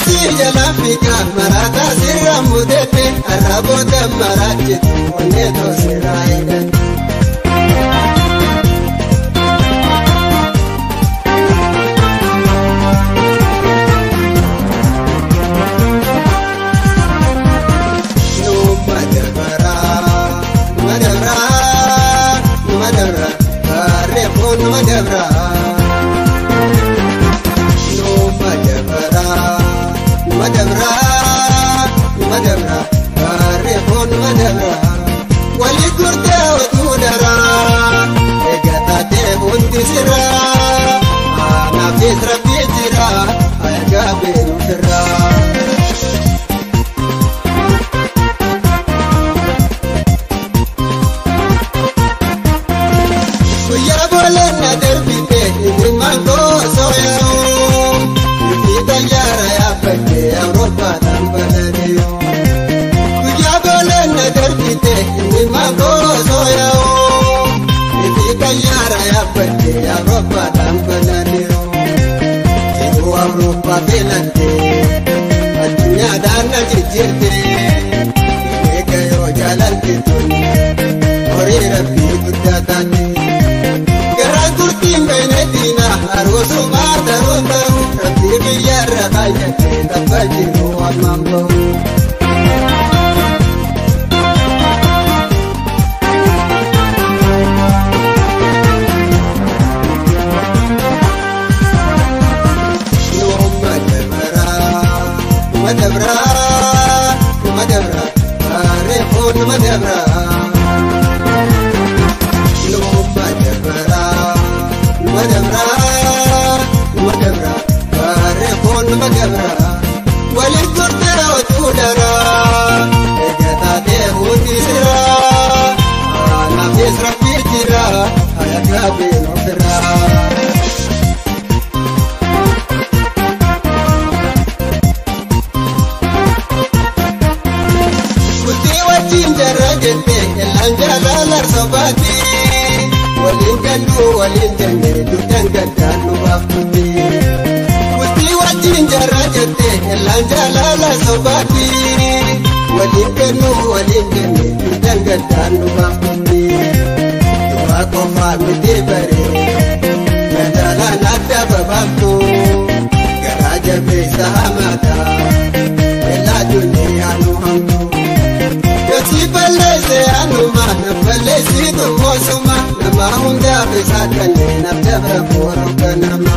Jala marata sirra mudete arabota marachitu onneto sirra hidhate. Numa dabra, numa dabra, numa dabra, barreeffoo numa dabra. Numa dabra. Madabra, madabra, barreeffoo madabra. Wali gurtee otuu daraa, egaa taatee hundi sirraa. Anaafis rabbii jira, ergaa beenu firraa. Guyyaa boolla na darbite, ilmaan koo sooya'u. Xayyaara yaabbadhee Awuroopaadhaan balali'u. Guyyaa boolla na darbite ilmaan koo sooya'u. Xayyaara yaabbadhee Awuroopaadhaan balali'u. Jiruu Awurooppaa filattee addunyaadhaan na jijjiirtee. Eega yoo jaalalti tuni horii rabbii guddaa taate. Garaan gurtiin beeyne aruusumaa taruu ta'u. Rabbii biyyarra kaayyatee tabba jiru ammaan bahu. Numa dabra, numa dabra, numa dabra, barreeffoo numa dabra. Numa dabra, numa dabra, numa dabra. Barreeffoo dabra wali gurtee otuu daraa egaa taatee hundi sirraa anaafis rabbii jira ergaa beenu firraa. Bultii wajjin jarra jettee illaan jaalala sobaati waliin galluu waliin jennee dugdaan gaddaan nu baaftutti. Wajjin jarra jettee illaan jaalala sobaati waliin kennuu waliin jennee dugdaan gaddaan nu baaftutti. Du'a qofaa miti baree madaalaan adda babaaftu garaa jabeessa hamaadha illaa duniyaa nu hamtu. Yooti balleesse anuma na balleessitu moosuma nama hundaaf isaa kanneen abdabra booroo ganama.